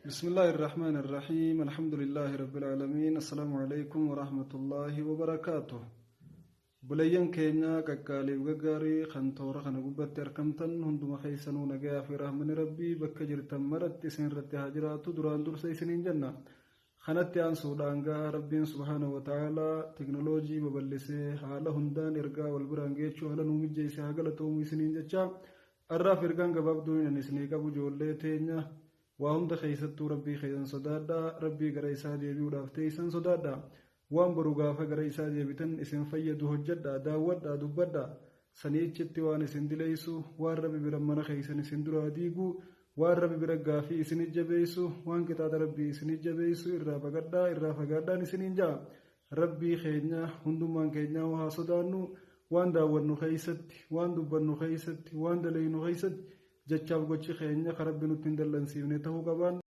بسم الله الرحمن الرحيم، الحمد لله رب العالمين، السلام عليكم ورحمة الله وبركاته. Buleeyyan keenya qaqqaaliif gaggaarii kan toora kana gubbatti argamtan hunduma keessanuu, nagayaa fi rahmanni Rabbii bakka jirtan maratti isin irratti haa jiraatu duraan dursa isiniin jenna. Kanatti aansuudhaan gaa Rabbiin subhaanahu wa ta'aalaa teknooloojii babal'isee haala hundaan ergaa wal biraan geechuu haala nuu mijjeesse haa galatoomu isiniin jecha. Har'aaf ergaan gabaabduu inni isinii qabu, ijoollee teenya, waa hunda keessattuu Rabbii keessan sodaadhaa, Rabbii gara isaa deebi'uudhaaf teessan sodaadhaa. Waan boru gaafa gara isaa deebitan isin fayyadu hojjedhaa, daawwadhaa, dubbadhaa. Saniichitti waan isin dileessu, waan Rabbi bira mana keessan isin duraa diigu, waan Rabbi bira gaafii isin jabeessu, waan qixaaxa Rabbii isin jabeessu irraa fagaadhaa, irraa fagaadhaan isiniin ja'a. Rabbii keenya hundummaan keenya haa sodaannu. Waan daawwannu keessatti, waan dubbannu keessatti, waan daleynu keessatti, jechaaf gochi keenya ka Rabbi nutti hin dallansiifne ta'uu qabaan.